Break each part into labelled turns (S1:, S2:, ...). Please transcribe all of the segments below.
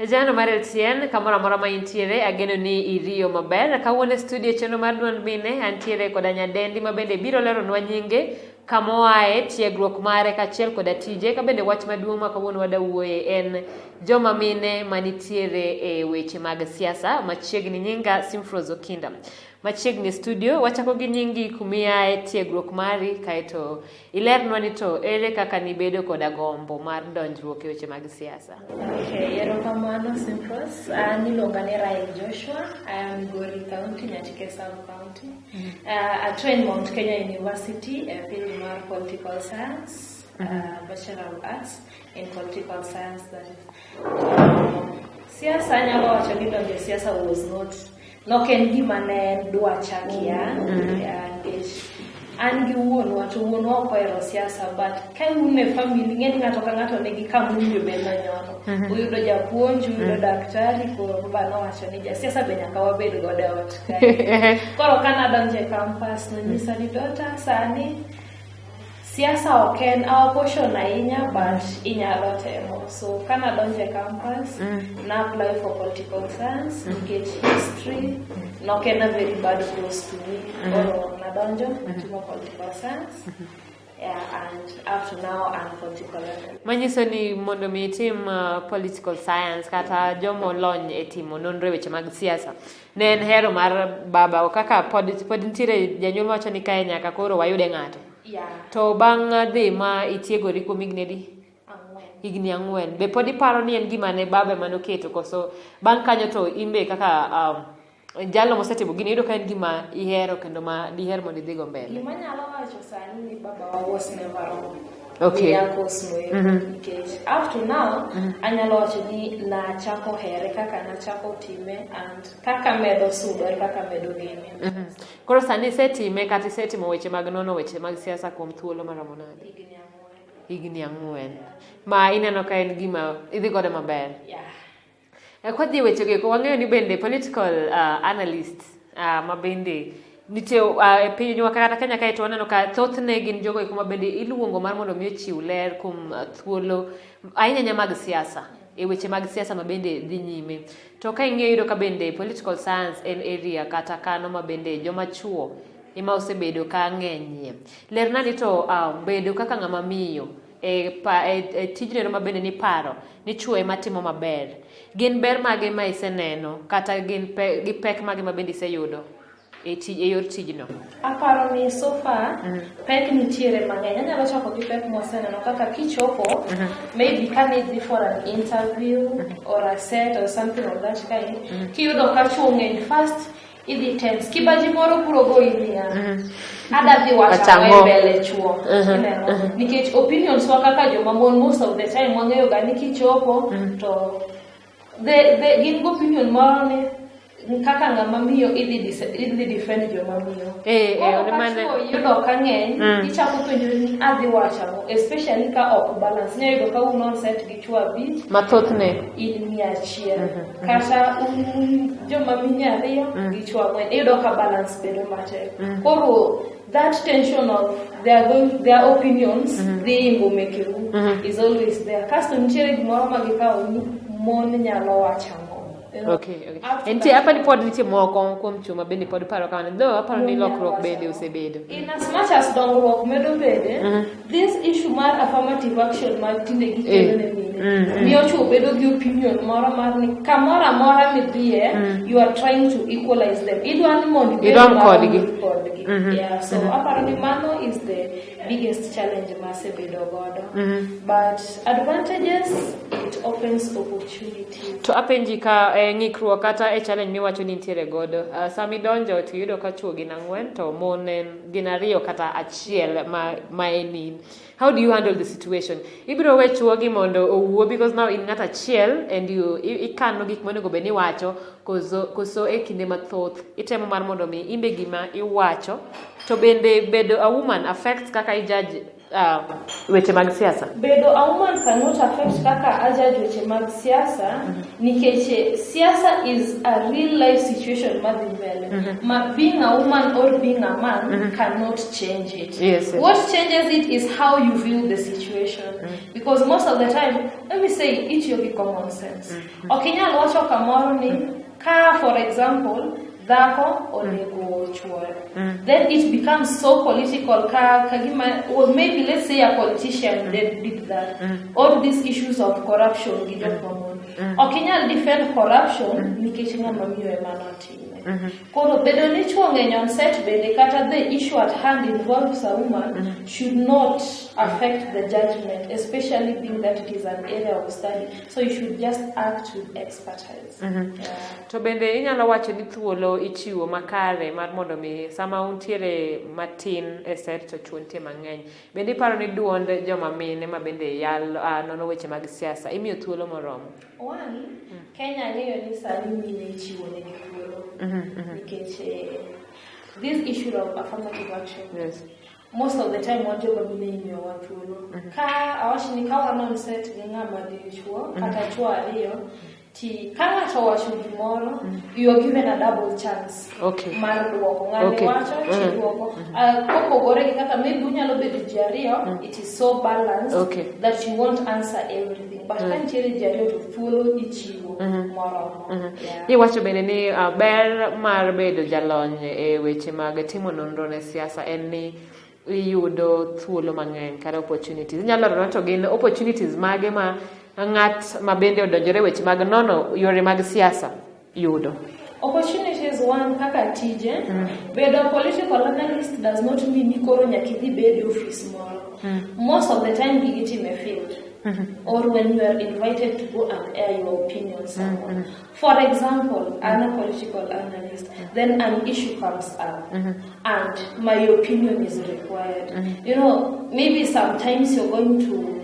S1: Janeno mar LTN kamoro amora ma intiere, ageno ni iriyo maber. Kawuono e studio chenro mar duond mine, antiere koda nyadendi ma bende biro leronwa nyinge, kama oaye, tiegruok mare kaachiel koda tije. Ka bende wach maduong' ma kawuono wada wuoye en joma mine manitiere e weche mag siasa. Machiegni nyinga Simfrose Okinda. Machiegni e studio, wachako gi nyingi, kumiaye, tiegruok mari, kaeto ilernwa ni to ere kaka nibedo koda gombo mar donjruok e weche mag siasa.
S2: Okay, erokamano Simfros. An iluonga ni Rael Joshua. I am Migori County, Nyatike Sub County. I trained Mount Kenya University e field mar political science, Bachelor of Arts in Political Science, that is. Siasa anyalo wacho ni donjo e siasa was not nok en gima ne dwacha kia, nikech an gi wuonwa to wuonwa ok ohero siasa, but ka un e family ng'e ni ng'ato ka ng'ato nigi kama owinjo bed nonyono. Uyudo japuonj, uyudo daktari, koro baba nowacho ni jasiasa be nyaka wabed godo e ot kae. Koro ka nadonjo e campus, nonyisa ni, "Daughter, sani siasa ok en our portion ahinya, but inyalo temo." So ka nadonjo e campus, na apply for political science nikech history nok en a very bad course to me. Koro nadonjo, natimo political science, yeah, and up to now I'm political analyst.
S1: Manyiso ni mondo mi itim political science kata joma olony e timo nonro e weche mag siasa, ne en hero mar baba kaka pod nitiere janyuol mawacho ni kae nyaka koro wayude ng'ato. To bang' dhi ma itiegori kuom higni adi?
S2: 4.
S1: Higni 4. Be pod iparo ni en gima ne baba ema noketo, koso bang' kanyo to in be kaka jalo mosetimo gini iyudo ka en gima ihero kendo ma diher mondo idhigo mbele?
S2: Gima anyalo wacho sani ni baba was never wrong. Miya course no ero, nikech up to now anyalo wacho ni nachako here kaka nachako time and kaka medo sudo e kaka medo gene.
S1: Koro sani isetime kata isetimo weche mag nono weche mag siasa kuom thuolo maromo nade?
S2: Higni 4.
S1: Higni 4. Ma ineno ka en gima idhi godo maber.
S2: Yeah.
S1: Kwadhi e weche go eko, wang'eyo ni bende political analyst ma bende nitie e pinywa kata Kenya kae, to waneno ka thothne gin jogo eko ma bende iluongo mar mondo mi ochiw ler kuom thuolo ahinya ahinya mag siasa, e weche mag siasa ma bende dhi nyime. To ka ing'iyo, iyudo ka bende political science en area kata kano ma bende joma chuo ema osebedo ka ng'enyie. Lerna ni to bedo kaka ng'ama miyo e tijno ma bende niparo ni chuo ema timo maber, gin ber mage ma iseneno kata gin gi pek mage ma bende iseyudo e yor tijno?
S2: Aparo ni so far pek nitiere mang'eny. Anyalo chako gi pek mwaseneno kaka kichopo, maybe ka nidhi for an interview or a set or something of that kind, kiyudo ka chuo ng'eny, first idhi tense. Kibaji moro biro goyi niya, "Ada dhi wacho ang'o e mbele chuo?" Ineno? Nikech opinions wa kaka joma mon, most of the time wang'eyo ga ni kichopo to the gin gi opinion moro ni kaka ng'ama miyo idhi defend joma miyo. Koro ka chuo yudo ka ng'eny, ichako penjori ni adhi wacho ang'o, especially ka ok balance. Inya yudo ka un on set gi chuo 5,
S1: mathothne
S2: in 100, kata un joma mine 2 gi chuo 4, iyudo ka balance bedo matek. Koro that tension of their opinions dhi ingo mekeu is always there. Kasto nitiere gimoro ma gikawo ni mon nyalo wacho ang'o.
S1: Okay. Nitie apa ni pod nitie moko kuom chuo ma bende pod paro kamano, though aparo ni lokruok bende osebedo.
S2: In as much as dongruok medo bede, this issue mar affirmative action mar tinde gikelo ne mine miyo chuo bedo gi opinion moro mar ni kamoro amora midhiye, you are trying to equalize them, idwa ni mondo ibed
S1: Irom
S2: marom
S1: kodgi.
S2: Kodgi. Yeah, so aparo ni mano is the biggest challenge masebedo godo, but advantages, it opens opportunities.
S1: To apenji ka e ng'ikruok kata e challenge miwacho ni nitiere godo, sama idonjo to iyudo ka chuo gin 4 to mon en gin 2 kata 1 ma en in. How do you handle the situation? Ibiro we chuo gi mondo owuo because now in ng'at achiel and you ikano gik monego bed ni iwacho, koso e kinde mathoth itemo mar mondo mi imbe gima iwacho to bende bedo a woman affects kaka i judge? weche mag siasa?
S2: Bedo a woman cannot affect kaka ajudge weche mag siasa nikech siasa is a real life situation madhi mbele ma being a woman or being a man cannot change it. What changes it is how you view the situation, because most of the time, let me say, itiyo gi common sense. Ok inyal wacho kamoro ni ka, for example, dhako onego chuore, then it becomes so political ka kagima, or maybe let's say a politician then did that, all these issues of corruption gi jok mamon, ok inyal defend corruption nikech ng'ama miyo ema notime. Koro bedo ni chuo ng'eny on set bende kata the issue at hand involves a woman should not affect the judgment, especially being that it is an area of study, so you should just act with expertise. Yeah.
S1: To bende inyalo wacho ni thuolo ichiwo makare mar mondo mi sama untiere matin e set to chuo nitie mang'eny. Bende iparo ni duond joma mine ma bende yal nono weche mag siasa imiyo thuolo moromo?
S2: One, Kenya ng'eyo ni sani mine ichiwo negi thuolo nikech this issue of affirmative action, most of the time wan joma mine imiyowa thuolo. Ka awach ni ka wan on set gi ng'ama dichuo kata chuo ariyo, ti ka ng'ato owacho gimoro, you are given a double chance mar duoko. Ng'ani wacho tiduoko. Kopogore gi kaka maybe unyalo bedo ji ariyo, it is so balanced that you won't answer everything, but ka nitiere ji ariyo to thuolo ichiwo moromo. Yeah.
S1: Iwacho bende ni ber mar bedo jalony e weche mag timo nonro ne siasa en ni iyudo thuolo mang'eny kata opportunities. Inyalo lero to gin opportunities mage ma ng'at ma bende odonjore e weche mag nono yore mag siasa yudo?
S2: Opportunities, one, kaka tije. Bedo political analyst does not mean ni koro nyaka idhi bed e office moro. Most of the time gigi itimo e field or when you are invited to go and air your opinion somewhere. For example, I'm a political analyst, then an issue comes up and my opinion is required. Maybe sometimes you're going to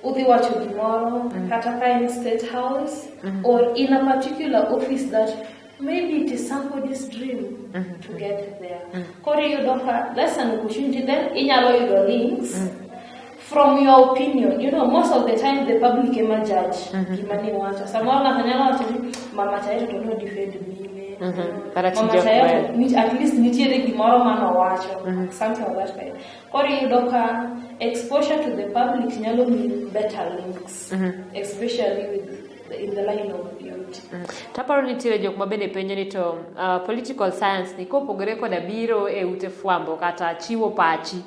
S2: udhi wacho gimoro kata ka in State House or in a particular office that maybe it is somebody's dream to get there. Koro iyudo ka that's an opportunity. Then inyalo yudo links from your opinion. Most of the time the public ema judge gima niwacho. Samoro ng'ato nyalo wacho ni mama cha to no defend mine.
S1: Kata
S2: Mama
S1: tije ok
S2: cha
S1: ber.
S2: at least nitiere gimoro manowacho, something of that kind. Koro iyudo ka exposure to the public nyalo mean better links, especially in the line of duty.
S1: Taparo nitiere jok ma bende penjo ni to political science ni kopogore koda biro e ute fwambo kata chiwo pachi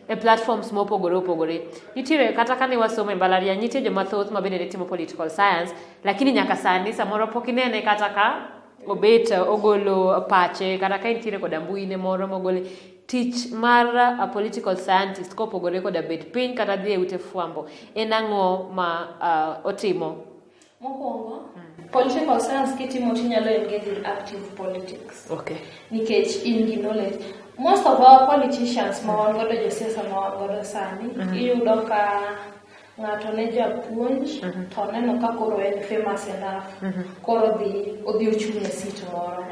S1: e platforms mopogore opogore, nitiere kata kane wasomo e mbalariany nitie joma thoth ma bende ne timo political science, lakini nyaka sani samoro pok inene kata ka obet ogolo pache kata ka intiere koda mbui ne moro mogole. Tich mar a political scientist kopogore koda bet piny kata dhi e ute fwambo en ang'o ma otimo?
S2: Mokwongo, political science kitimo tinyalo engage in active politics nikech in gi knowledge. Most of our politicians ma wan godo, josiasa ma wan godo sani, iyudo ka ng'ato ne japuonj to oneno ka koro en famous enough, koro odhi ochung' e seat moro.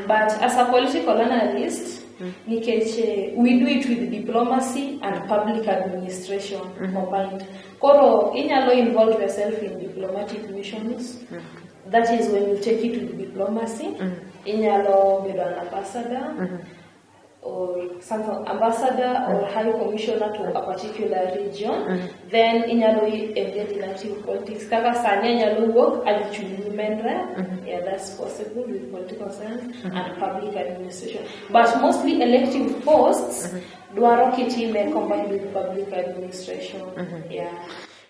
S2: But as a political analyst, nikech we do it with diplomacy and public administration combined, koro inyalo involve yourself in diplomatic missions. That is when you take it with diplomacy. Inyalo bedo an ambassador or something, ambassador or high commissioner to a particular region. Then inyalo engage in active politics. Kaka sani anyalo wuok adhi chung' women rep. Yeah, that's possible with political science and public administration, but mostly elective posts dwaro kitime combined with public administration. Yeah.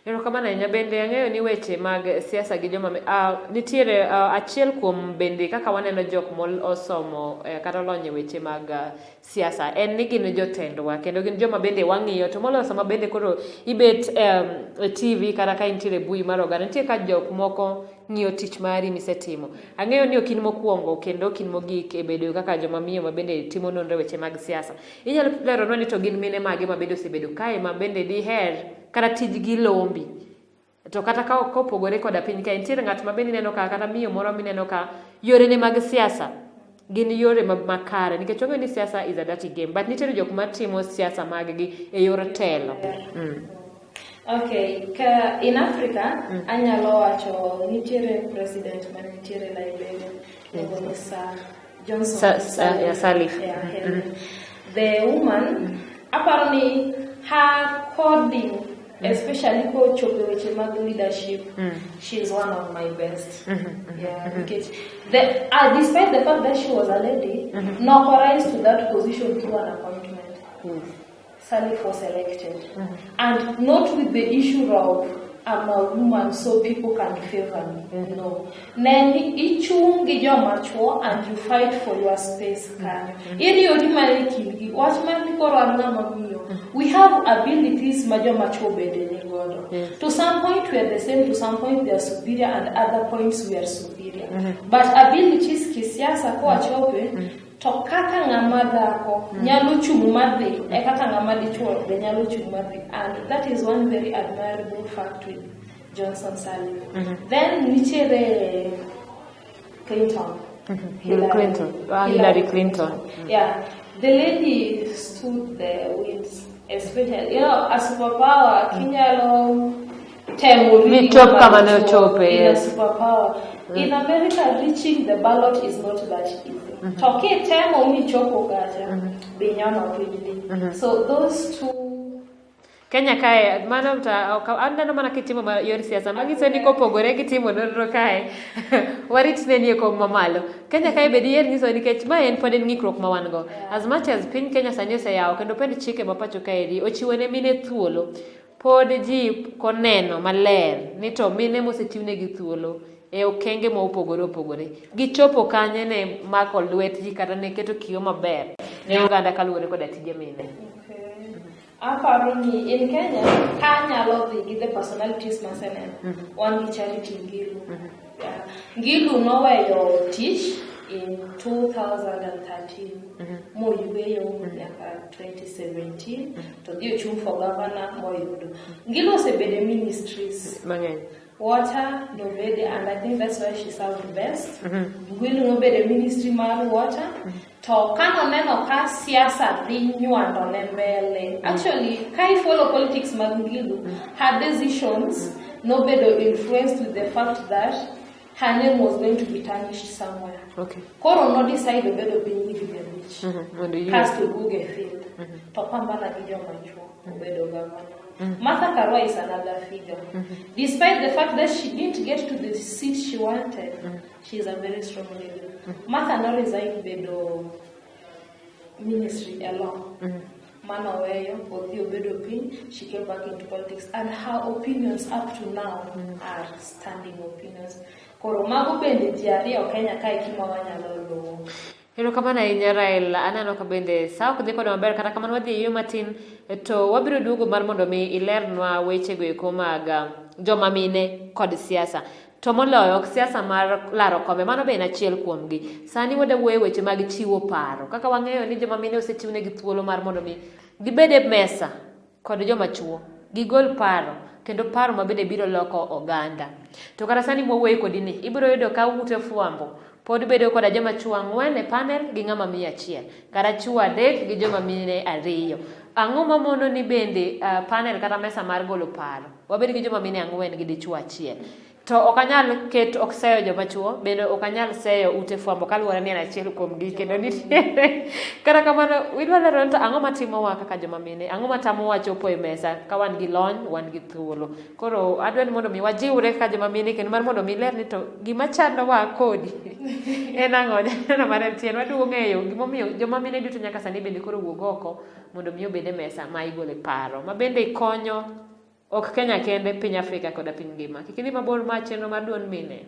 S1: Erokamano ahinya. Bende ang'eyo ni weche mag siasa gi joma nitiere achiel kuom bende kaka waneno jok mosomo kata olony e weche mag siasa en ni gin jotendwa kendo gin joma bende wang'iyo, to moloyo sama bende koro ibet e TV kata ka intiere e mbui mar oganda, nitie ka jok moko ng'iyo tich mari misetimo. Ang'eyo ni ok in mokwongo kendo ok in mogik e bedo kaka joma miyo ma bende timo nonro e weche mag siasa. Inyalo leronwa ni to gin mine mage ma bende osebedo kae ma bende diher kata tijgi lombi? To kata ka kopogore koda piny kae, nitiere ng'at ma bende ineno ka kata miyo moro mineno ka yorene mag siasa. gin yore makare nikech wang'eyo ni siasa is a dirty game but nitiere jok matimo siasa maggi e yor telo.
S2: Okay, ka in Africa anyalo wacho nitiere president mane nitiere Liberia iluongo ni Sir Johnson
S1: Sirleaf. Sirleaf.
S2: Yeah, Helen. The woman aparo ni her coding especially kochopo e weche mag leadership she is one of my best. Yeah, nikech despite the fact that she was a lady, nok rise to that position through an appointment. Sirleaf was elected, and not with the issue of I'm a woman so people can favor me. No. Ne ni ichung' gi joma chuo and you fight for your space kanyo. Iriori mana e kindgi. Wach mar ni koro an ng'ama miyo. We have abilities ma joma chuo bende ni godo. To some point we are the same, to some point they are superior and other points we are superior. But abilities kisiasa kowachope, to kaka ng'ama dhako nyalo chung' madhi e kaka ng'ama dichuo be nyalo chung' madhi, and that is one very admirable fact with Johnson Sirleaf. Then nitiere Clinton.
S1: Bill Clinton. Ah, Hillary Clinton.
S2: Yeah, the lady stood the winds, especially a superpower kinyalo temo
S1: Mi chop kama ne ochope,
S2: in a superpower. In America, reaching the ballot is not that easy. To kitemo michopo kacha, be nyono piny dhi. So those two.
S1: Kenya kae mano ta ok aneno mana kitimo ma yor siasa manyiso ni kopogore gi timo nonro kae warit ne nie kom mamalo. Kenya kae be diher nyiso nikech ma en pod en ng'ikruok ma wan go. As much as piny Kenya sani oseyawo kendo pend chike ma pacho kaeri ochiwo ne mine thuolo, pod ji koneno maler ni to mine mosechiwnegi thuolo e okenge ma opogore opogore gichopo kanye ne mako lwet ji kata ne keto kiyo maber ne oganda kaluwore koda tije mine.
S2: Okay. Aparo ni in Kenya ka anyalo dhi gi the personalities maseneno, wan gi Charity Ngilu. Yeah. Ngilu noweyo tich in 2013 moyweyo nyaka 2017 to dhi ochung' for governor moyudo. Ngilu osebedo e ministries
S1: mang'eny.
S2: Water nobede, and I think that's where she served best. Ngilu nobedo e ministry mar water to kanoneno ka siasa dhi nywando ne mbele. Actually, ka i follow politics mag Ngilu, her decisions nobedo influenced with the fact that her name was going to be tarnished somewhere. Koro no decide obedo piny higni 5
S1: Mondo iywe.
S2: Kasto oduogo e field to pambana gi joma chuo obedo governor. Martha Karua is another figure. Despite the fact that she didn't get to the seat she wanted, she is a very strong lady. Martha no resign bedo ministry alone. Mano weyo, odhi obedo piny, she came back into politics and her opinions up to now are standing opinions. Koro mago bende ji ariyo Kenya kae kima wanyalo luwo.
S1: Erokamano ahinya Rael, aneno ka bende sa ok dhi kodwa maber, kata kamano wadhi e yueyo matin to wabiro duogo mar mondo mi ilernwa wechego eko mag joma mine kod siasa. To moloyo ok siasa mar laro kombe, mano be en achiel kuomgi. Sani wada wuoyo e weche mag chiwo paro. Kaka wang'eyo ni joma mine osechiwnegi thuolo mar mondo mi gibed e mesa kod joma chuo, gigol paro kendo paro ma bende biro loko oganda. To kata sani mwawuoyo kodi ni, ibiro yudo ka ute fwambo pod bedo koda joma chuo 4 e panel gi ng'ama miyo achiel, kata chuo 3 gi joma mine 2. Ang'o mamono ni bende panel kata mesa mar golo paro wabed gi joma mine 4 gi dichuo achiel? To ok anyal keto, ok seyo joma chuo, bende ok anyal seyo ute fwambo kaluwore ni en achiel kuomgi kendo nitiere. Kata kamano, idwa lero ni to ang'o matimowa kaka joma mine? Ang'o matamowa chopo e mesa ka wan gi lony, wan gi thuolo? Koro adwa ni mondo mi wajiwre kaka joma mine kendo mar mondo mi iler ni to gima chandowa kodi en ang'o? Janeno mar MTN waduogo ng'eyo gimomiyo joma mine duto nyaka sani bende koro wuog oko mondo mi obed e mesa ma igole paro ma bende konyo ok Kenya kende, piny Afrika koda piny ngima. Kik idhi mabor, ma chenro mar duond mine.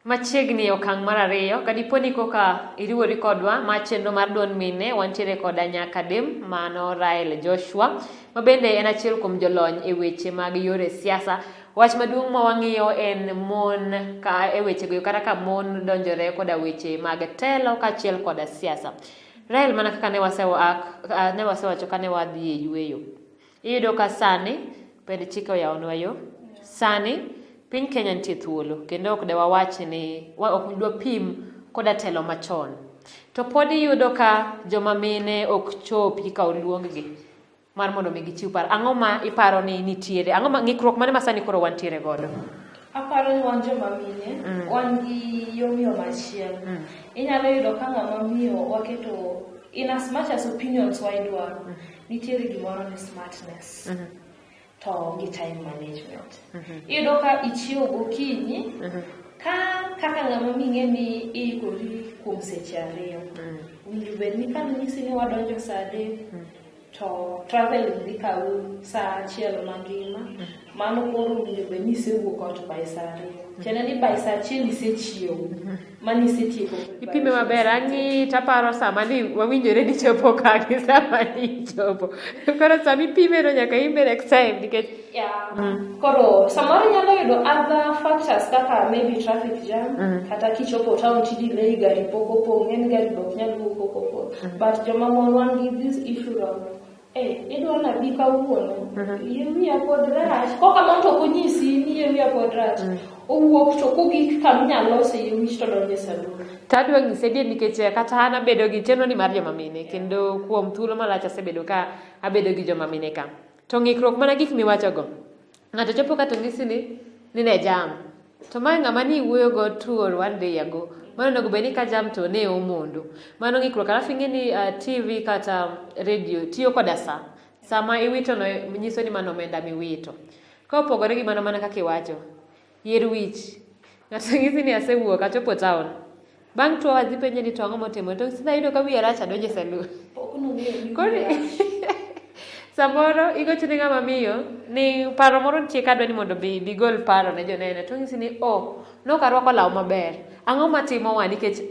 S1: Machiegni e okang' mar 2, ka dipo ni koka iriwori kodwa, ma chenro mar duond mine, wantiere koda Nyakadem, mano Rael Joshua, ma bende en achiel kuom jolony e weche mag yore siasa. Wach maduong' ma wang'iyo en mon ka e wechego kata ka mon donjore koda weche mag telo kaachiel koda siasa. Rael, mana kaka ne wasewacho kane wadhi e yueyo, iyudo ka sani pend chike oyawonwa yo. Sani piny Kenya nitie thuolo kendo ok dewawach ni ok dwapim koda telo machon. To pod iyudo ka joma mine ok chopi ka oluong-gi mar mondo mi gichiw paro. Ang'o ma iparo ni nitiere? Ang'o ma ng'ikruok mane ma sani koro wantiere godo?
S2: Aparo ni wan joma mine, wan gi yomyom achiel. Inyalo yudo ka ng'ama miyo waketo in as much as opinions wa idwaro, nitiere gimoro ni smartness to gi time management. Iyudo ka ichiewo gokinyi, ka kaka ng'ama miyo ing'e ni iikori kuom seche 2. Owinjo bed ni kanonyisi ni wadonjo saa 3, to traveling dhi kawo saa 1 mangima. Mano koro owinjo bed ni isewuok ot by saa 2. Tiende ni by saa 1 isechiewo, mano isetieko.
S1: Ipime maber, ang'i taparo sama ni wawinjore ni chopo ka gi sama ni ichopo. Koro sama ipime no nyaka imbe next time nikech
S2: Koro samoro inyalo yudo other factors kaka maybe traffic jam, kata kichopo town ti delay gari pok opong', en gari be ok nyal wuok pok opong'. But joma mon wan gi this issue of idwa nabi kawuono, yie wiya pod rach. Kokamano to ok onyisi ni yie wiya pod rach. Owuok to kogik kama inyalo lose yie wich to donjo e salon.
S1: Tadwa nyise adier nikech kata an abedo gi chenro ni mar joma mine kendo kuom thuolo malach asebedo ka abedo gi joma mine ka. To ng'ikruok mana gik miwachogo. Ng'ato chopo ka to nyisi ni ne jam. To mae ng'ama ni iwuoyo go 2 or 1 day ago. Mano onego bed ni ka jam to ne omondo. Mano ng'ikruok. Alafu ing'e ni TV kata radio tiyo koda sa. Sama iwito no nyiso ni mano omenda miwito. Ka opogore gi mano mana kaka iwacho, yier wich. Ng'ato nyisi ni asewuok achopo town. Bang' 2 hours ipenje ni to ang'o motimo? To nyisi ni ayudo ka wiya rach adonjo e salon.
S2: Pok nong'eyo ni
S1: Koro
S2: wiya rach.
S1: samoro igocho ne ng'ama miyo ni paro moro nitie kadwa ni mondo bi bigol paro ne joneno to onyisi ni oh nok arwako law maber. Ang'o matimowa nikech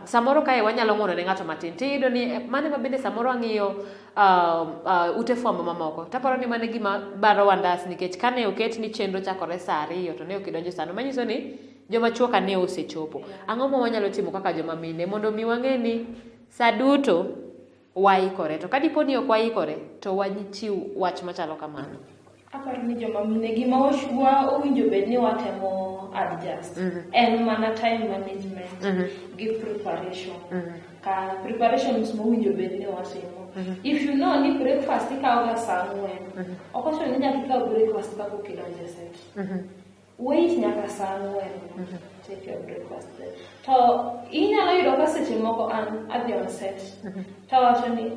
S1: samoro kae wanyalo ng'uono ne ng'ato matin tiyudo ni mano ema bende samoro ang'iyo ute fwambo mamoko taparo ni mano e gima baro ndas nikech kane oket ni chenro chakore saa 2 to ne ok idonjo sano manyiso ni joma chuo ka ne osechopo. Ang'o ma wanyalo timo kaka joma mine mondo mi wang'e ni saa duto waikore to kadipo ni ok waikore to wachiw wach machalo kamano.
S2: Aparo ni joma mine gima owinjo bed ni watemo adjust en mana time management gi preparation. Ka preparations mowinjo bed ni watimo. If you know ni breakfast ikawo ga saa 4, ok ochuno ni nyaka ikaw breakfast kapok idonjo e set. Wait nyaka saa 4, take your breakfast then. To inyalo yudo ka seche moko an adhi on set tawacho ni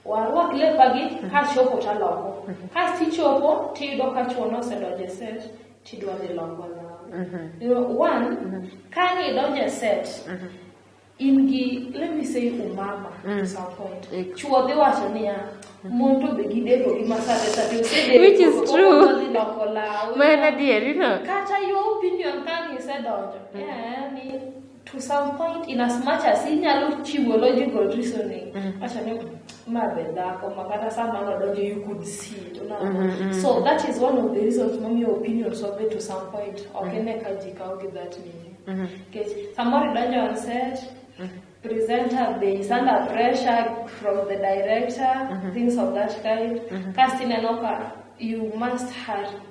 S2: warwak lepagi kachopo taloko. Kasto ichopo tiyudo ka chuo nosedonjo e set tidwa dhi loko law. You know, one, ka nidonjo e set in gi let me say umama to some point. Chuo dhi wacho niya mon to be gideko gi masate sate osedeko.
S1: Which is true.
S2: Dhi loko law.
S1: Ma en adier, you know.
S2: Kata your opinion ka nisedonjo. Yeah, ni to some point in as much as inyalo chiwo logical reasoning. Wacho ni ma be dhako ma kata sama nodonjo you could see it. So that is one of the reasons momiyo opinions wabe to some point ok ine ka ji kawo gi that meaning. Nikech samoro idonjo on set, presenter be is under pressure from the director, things of that kind. Kasto ineno ka you must hurry.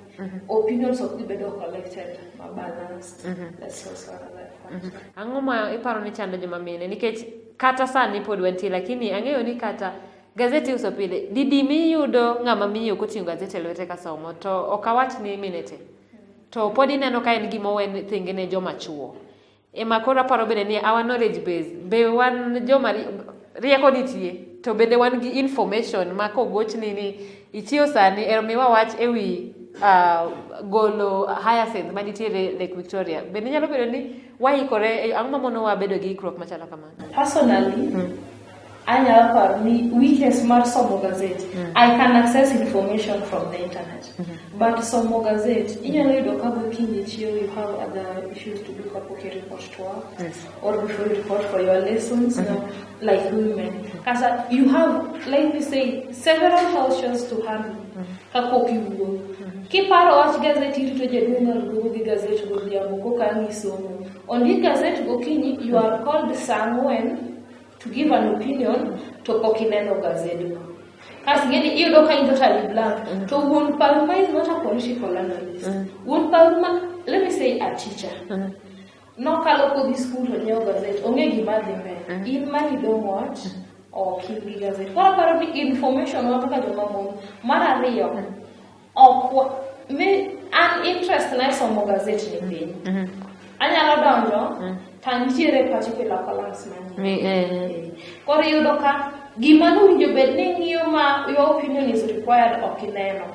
S2: Opinions ok dhi bedo collected ma balanced. That's also another factor.
S1: Ang'o ma iparo ni chando joma mine nikech kata sani pod wantie lakini ang'eyo ni kata gazeti iuso pile didi miyudo ng'ama miyo koting'o gazeti e lwete kasomo to ok awach ni mine te to pod ineno ka en gima owen thenge ne joma chuo ema koro aparo bende ni our knowledge base be wan joma rieko nitie to bende wan gi information ma kogochni ni ichiew sani ero miwa wach ewi golo hyacinth manitiere Lake Victoria bende nyalo bedo ni waikore ang'o mamonowa bedo gi ikruok machalo kamano?
S2: Personally, anyalo paro ni weakness mar somo gazet, I can access information from the internet. But somo gazet, inyalo yudo ka gokinyi chiew you have other issues to do kapok i report to work. Or before you report for your lessons, you know, like women. Kasa you have, let me say, several house chores to handle kapok iwuok. Kiparo wach gazet irito jaduong' mar duogo gi gazet godhiambo koka ang' isomo. Ondik gazet gokinyi, you are called sa 4 to give an opinion to pok ineno gazedno. Kasto ing'e ni iyudo ka in totally blank. To wuon Palma is not a political analyst. Wuon Palma, let me say a teacher. Nokalo kodhi skul to nyiewo gazet, ong'e gima dhi mbele. In mani dong' ot, ok in gi gazet. Koro aparo ni information wa kaka joma mon. Mar ariyo, ok me an interest na e somo gazet ni piny. Anyalo donjo, to nitiere particular columns manie. Koro iyudo ka gima nowinjo bed ni ing'iyo ma your opinion is required ok ineno.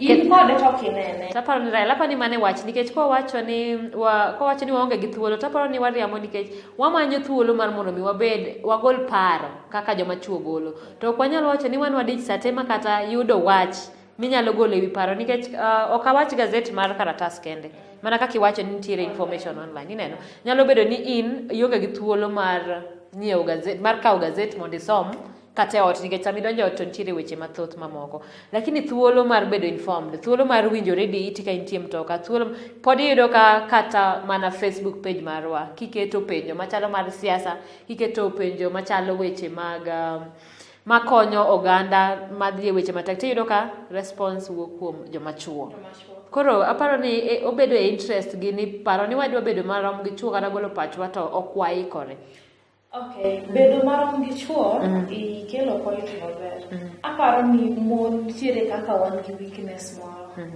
S2: In kode to ok inene.
S1: Taparo ni Rael, aparo ni mano e wach nikech kwawacho ni kwawacho ni waonge gi thuolo taparo ni wariambo nikech wamanyo thuolo mar mondo mi wabed wagol paro kaka joma chuo golo. To ok wanyal wacho ni wan wadich sate ma kata yudo wach minyalo golo ewi paro nikech ok awach gazet mar karatas kende. Mana kaka iwacho ni nitiere information online ineno. Nyalo bedo ni in ionge gi thuolo mar nyiewo gazet mar kawo gazet mondo isom kata e ot nikech sama idonjo e ot to nitiere weche mathoth mamoko. Lakini thuolo mar bedo informed, thuolo mar winjo redio iti ka intie mtoka, thuolo pod iyudo ka kata mana Facebook page marwa kiketo penjo machalo mar siasa, kiketo penjo machalo weche mag makonyo oganda madhi e weche matek tiyudo ka response wuok kuom joma chuo. Koro aparo ni obedo e interest gi ni paro ni wadwa bedo marom gi chuo kata golo pachwa to ok waikore.
S2: Okay, bedo marom gi chuo ikelo point maber. Aparo ni mon nitiere kaka wan gi weakness moro.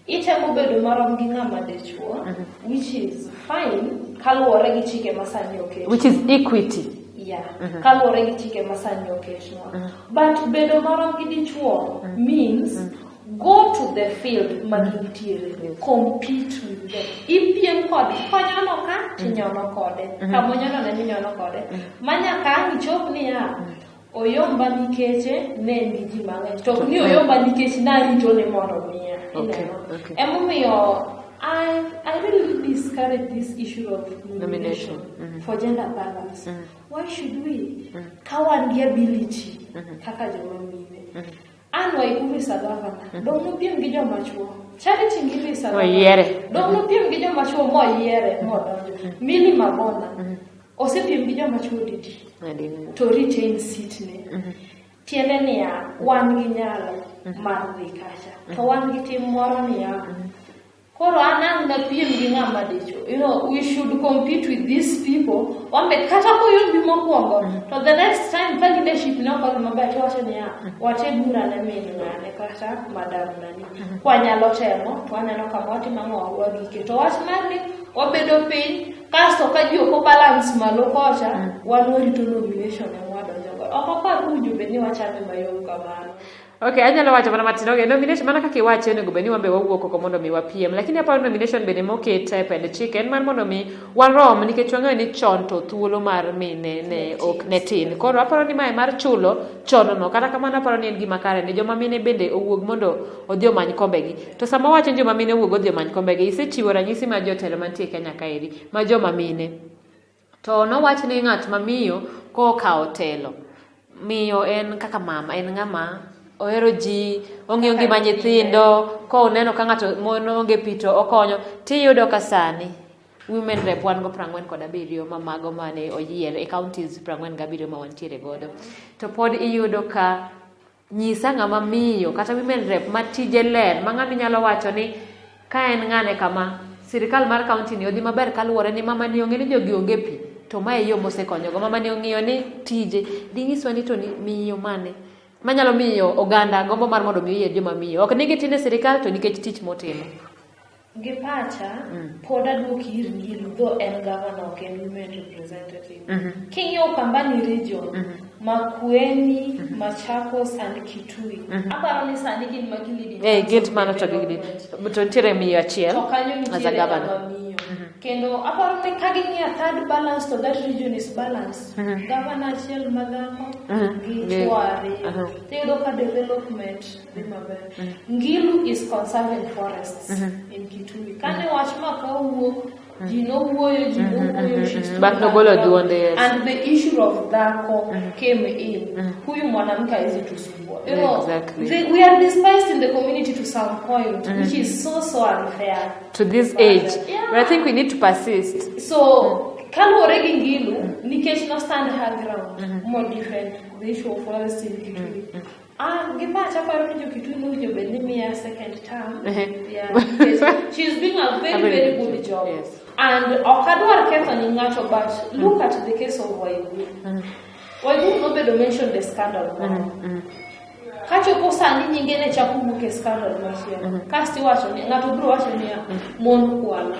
S2: Itemo bedo marom gi ng'ama dichuo, which is fine kaluwore gi chike masani oket.
S1: Which is equity.
S2: Yeah, kaluwore gi chike masani oketnwa. But bedo marom gi dichuo means go to the field ma gintiere, compete with them. Ipiem kode, konyono ka tinyono kode, kamonyono ne minyono kode. Ma nyaka ang' ichop niya, oyomba nikech ne en gi ji mang'eny, to ok ni oyomba nikech narito ni mondo miya. Ineno? Emomiyo I really discourage this issue of nomination for gender balance. Why should we? Ka wan gi ability kaka joma mine. Anne Waiguru is a governor. Dong nopiem gi joma chuo. Charity Ngilu is a governor.
S1: Moyiere.
S2: Dong nopiem gi joma chuo moyiere modonjo. Milly Magona osepiem gi joma chuo didi to retain seat ne. Tiende niya, wan gi nyalo mar dhi kacha. To wan gi tim moro niya, koro an ang' napiem gi ng'ama dichuo. You know, we should compete with these people. Wambe kata koyombi mokwongo, to the next time ka leadership ne ok odhi maber to wacho niya, wate bura ne min ng'ane kata madam nani. Kwanyalo temo, to waneno kama watimo ang'o wagike. To wach mar ni wabedo piny, kasto ka ji ok obalance malo kocha, wan warito nomination ema wadonjo go. Ok apar ni owinjo bed ni wachame mayom kamano.
S1: Okay, anyalo wacho mana matin. Okay, nomination mana kaka iwache onego bed ni wan be wawuok oko mondo mi wapiem. Lakini aparo nomination bende moket e pend chik en mar mondo mi warom nikech wang'eyo ni chon to thuolo mar mine ne ok ne tin. Koro aparo ni mae mar chulo chon no. Kata kamano aparo ni en gima kare ni joma mine bende owuog mondo odhi omany kombegi. To sama wacho ni joma mine owuog odhi omany kombegi, isechiwo ranyisi mar jotelo mantie Kenya kaeri ma joma mine. To nowach ni ng'at ma miyo kokawo telo, miyo en kaka mama, en ng'ama ohero ji, ong'iyo ngima nyithindo, koneno ka ng'ato mon onge pi to okonyo. Tiyudo ka sani women rep wan go 47 ma mago mane oyier e counties 47 ma wantiere godo. To pod iyudo ka nyisa ng'ama miyo kata women rep ma tije ler ma ng'ama inyalo wacho ni ka en ng'ane kama sirikal mar county ni odhi maber kaluwore ni mama ni ong'e ni jogi onge pi to mae e yo mosekonyogo. Mama ni ong'iyo ni tije ding'iswa ni to ni miyo mane manyalo miyo oganda gombo mar mondo mi oyier joma miyo. Ok ni gitin e sirikal to nikech tich motimo.
S2: Gi pacha, pod aduoki ir Ngilu, though en governor ok en women representative. King'iyo Ukambani region, Makueni, Machakos and Kitui. Aparo ni sani gin ma gilead in terms
S1: gin
S2: of
S1: mano to gi
S2: development.
S1: to nitiere miyo achiel
S2: To kanyo
S1: as a
S2: nitiere
S1: governor.
S2: ng'ama miyo. Kendo aparo ni ka ging'iyo third balance to that region is balanced. Governor achiel madhako gi chuo ariyo. Tiyudo ka development dhi maber. Ngilu is conserving forests in Kitui. Kane wach maka owuok, Ji nowuoyo, ji nowuoyo, she stood
S1: But
S2: her
S1: nogolo
S2: ground.
S1: duonde, yes.
S2: And the issue of dhako came in. Huyu mwanamke hawezi tusumbua. You know,
S1: Exactly.
S2: We are despised in the community to some point, which is so so unfair.
S1: To this
S2: But,
S1: age.
S2: yeah.
S1: But I think we need to persist.
S2: So kaluwore gi Ngilu, nikech no stand her ground more different the issue of forest in Kitui. Ah, gi pacha aparo ni jo Kitui nowinjo bed ni miya second term. Yeah, nikech she's doing a very
S1: A very
S2: very
S1: good
S2: good job.
S1: Yes.
S2: And ok adwar ketho ni ng'ato, but look at the case of Waiguru. Waiguru nobedo mentioned e scandal moro. Kachopo sani nyinge ne chako wuok e scandal machielo. Kasto iwacho ni ng'ato biro wacho niya mon kwalo.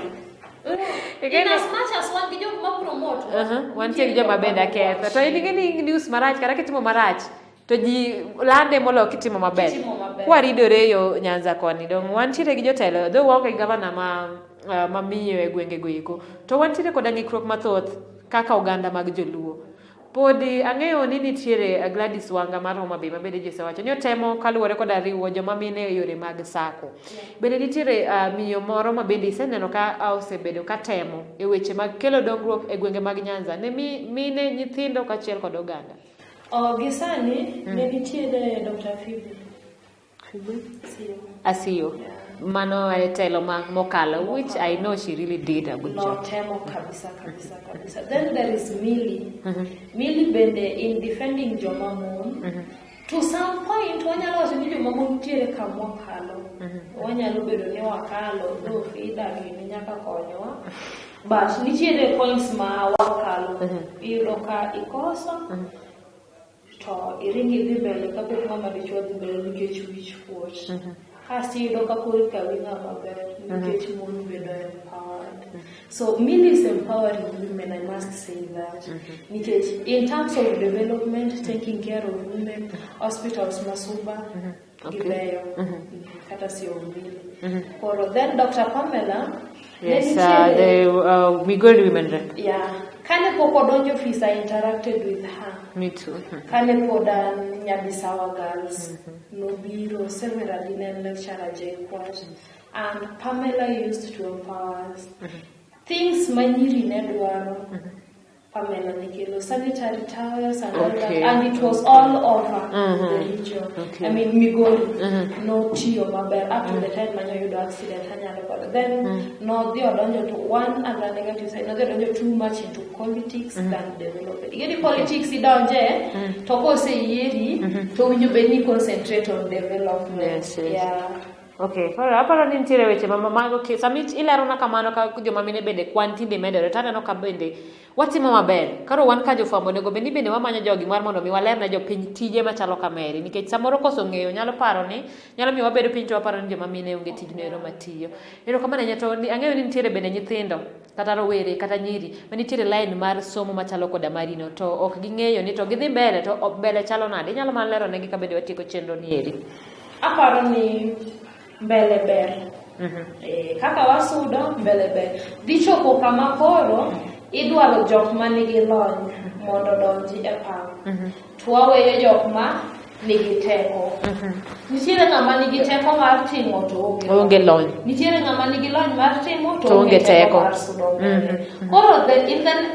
S2: In as much as wan gi jok ma promote
S1: Wantie gi joma bende aketho. To in ing'e ni news marach kata kitimo marach to ji lande moloyo kitimo maber.
S2: Kitimo maber.
S1: Kwaridore yo Nyanza koni dong wantiere gi jotelo though waonge gi gavana ma miyo e gwenge go eko to wantiere koda ng'ikruok mathoth kaka oganda mag joluo. Podi ang'eyo ni nitiere Gladys Wanga mar Homa Bay ma bende ji osewacho ni otemo kaluwore koda riwo joma mine e yore mag sako. Bende nitiere miyo moro ma bende iseneno ka osebedo ka temo e weche mag kelo dongruok e gwenge mag Nyanza ne mine, nyithindo kaachiel kod oganda.
S2: Oh, gi sani ne nitiere Dr. Phoebe. Asiyo.
S1: Asiyo. Mano e telo ma mokalo, which I know she really did a good job.
S2: Notemo kabisa kabisa kabisa. Then there is Millie. Millie bende in defending joma mon. To some point wanyalo wacho ni joma mon nitiere kamwakalo. Wanyalo bedo ni wakalo, though FIDA gini nyaka konywa. But nitiere points ma wakalo. Iyudo ka ikoso, to iring idhi mbele kapok ng'ama dichuo dhi mbele nikech wich kuot. Kasto iyudo ka koro ikawi ng'ama ber nikech mon bedo empowered. So Millie is empowering women, I must say that. Nikech in terms of development, taking care of women, hospitals Masuba, gibeyo, kata si Millie. Koro then Dr. Pamela, ne
S1: Yes,
S2: nitiere-
S1: the Migori Women Rep.
S2: Yeah. Kane pok odonjo office, I interacted with her.
S1: Me too.
S2: Kane pod an Nyabisawa Girls, nobiro severally ne en lecturer JKUAT. And Pamela used to empower us. Things ma nyiri ne dwaro, Pamela ne kelo sanitary towels and all that. And it was all over the region. I mean, Migori notiyo maber up to the time mane oyudo accident anyalo paro. Then nodhi odonjo to one other negative side, nodhi odonjo too much into politics than development. Ing'e ni politics idonje, to koseyieri, to owinjo bed ni concentrate on development.
S1: Yes.
S2: Yeah.
S1: Okay, koro aparo ni nitiere weche ma mago sami ilerona kamano ka joma mine bende kwan tinde medore to aneno ka bende watimo maber. Koro wan ka jofwambo onego bed ni bende wamanyo jogi mar mondo mi waler ne jopiny tije machalo kamaeri nikech samoro koso ng'eyo nyalo paro ni nyalo miyo wabedo piny to waparo ni joma mine onge tijno ero matiyo. Erokamano ahinya to ang'eyo ni nitiere bende nyithindo kata rowere kata nyiri manitiere line mar somo machalo koda marino to ok ging'eyo ni to gidhi mbele to mbele chalo nade. Inyalo mana lero negi ka bende watieko chenro ni eri.
S2: Aparo ni mbele ber. Kaka wasudo mbele ber. Dhi chopo kama koro idwaro jok manigi lony mondo odonji e pap. To waweyo jok ma nigi teko. Nitiere ng'ama nigi teko mar timo to onge
S1: Onge lony.
S2: Nitiere ng'ama nigi lony mar timo to
S1: To onge
S2: onge teko
S1: teko.
S2: mar sudo mbele. Koro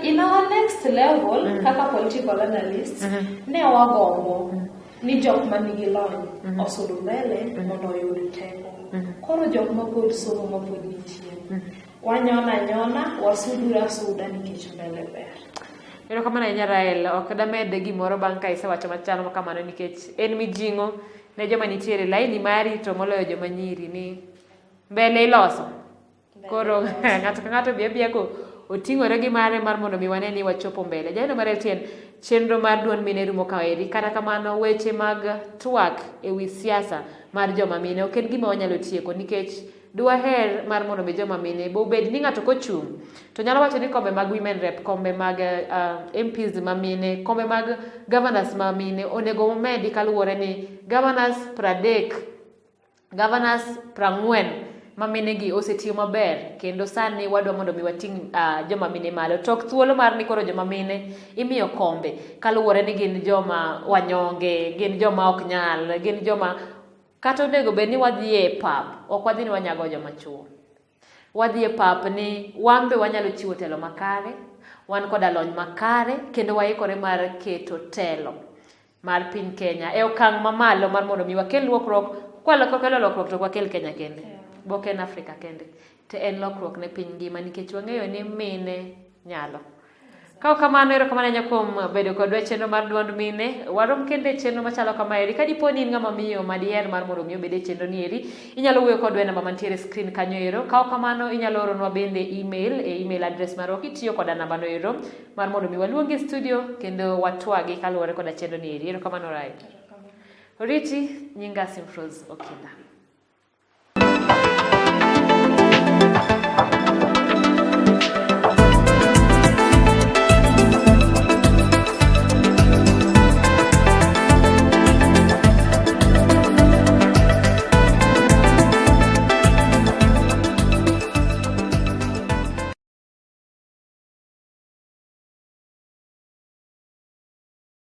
S2: in our next level kaka political analysts ne wagombo ni jok manigi lony osud mbele mondo oyud teko. Koro jok ma pod somo mapod nitie wanyona anyona wasuduru asuda nikech mbele ber.
S1: Erokamano ahinya Rael, ok damed gimoro bang' ka isewacho machalo kamano nikech en mijing'o ne joma nitiere laini mari to moloyo joma nyiri ni mbele iloso. Koro ng'ato ka ng'ato bi abiya ko oting'ore gi mare mar mondo mi wane ni wachopo mbele. Janeno mar LTN, chenro mar duond mine rumo kaeri. Kata kamano weche mag twak ewi siasa mar joma mine ok en gima wanyalo tieko nikech dwaher mar mondo mi joma mine bobed ni ng'ato kochung' to nyalo wacho ni kombe mag women rep, kombe mag MPs ma mine, kombe mag governors ma mine onego omedi kaluwore ni governors 30, governors 40 ma mine gi osetiyo maber kendo sani wadwa mondo mi wating' joma mine malo. Tok thuolo mar ni koro joma mine imiyo kombe kaluwore ni gin joma wanyonge, gin joma ok nyal, gin joma kata onego bed ni wadhi e pap, ok wadhi ni wanyago joma chuo. Wadhi e pap ni wan be wanyalo chiwo telo makare, wan koda lony makare kendo waikore mar keto telo mar piny Kenya e okang' mamalo mar mondo mi wakel lokruok. Kwaloko kelo lokruok to ok wakel Kenya kende, bok en Afrika kende, to en lokruok ne piny ngima nikech wang'eyo ni mine nyalo. Ka ok kamano, erokamano ahinya kuom bedo kodwa e chenro mar duond mine. Warom kendo e chenro machalo kamaeri. Ka dipo ni in ng'ama miyo ma diher mar mondo mi obed e chenro ni eri, inyalo wuoyo kodwa e namba mantiere e screen kanyo ero. Ka ok kamano, inyalo oronwa bende email e email address marwa kitiyo koda namba no ero mar mondo mi waluongi e studio kendo watwagi kaluwore koda chenro ni eri. Erokamano Rai. Oriti, nyinga Simfrose Okinda.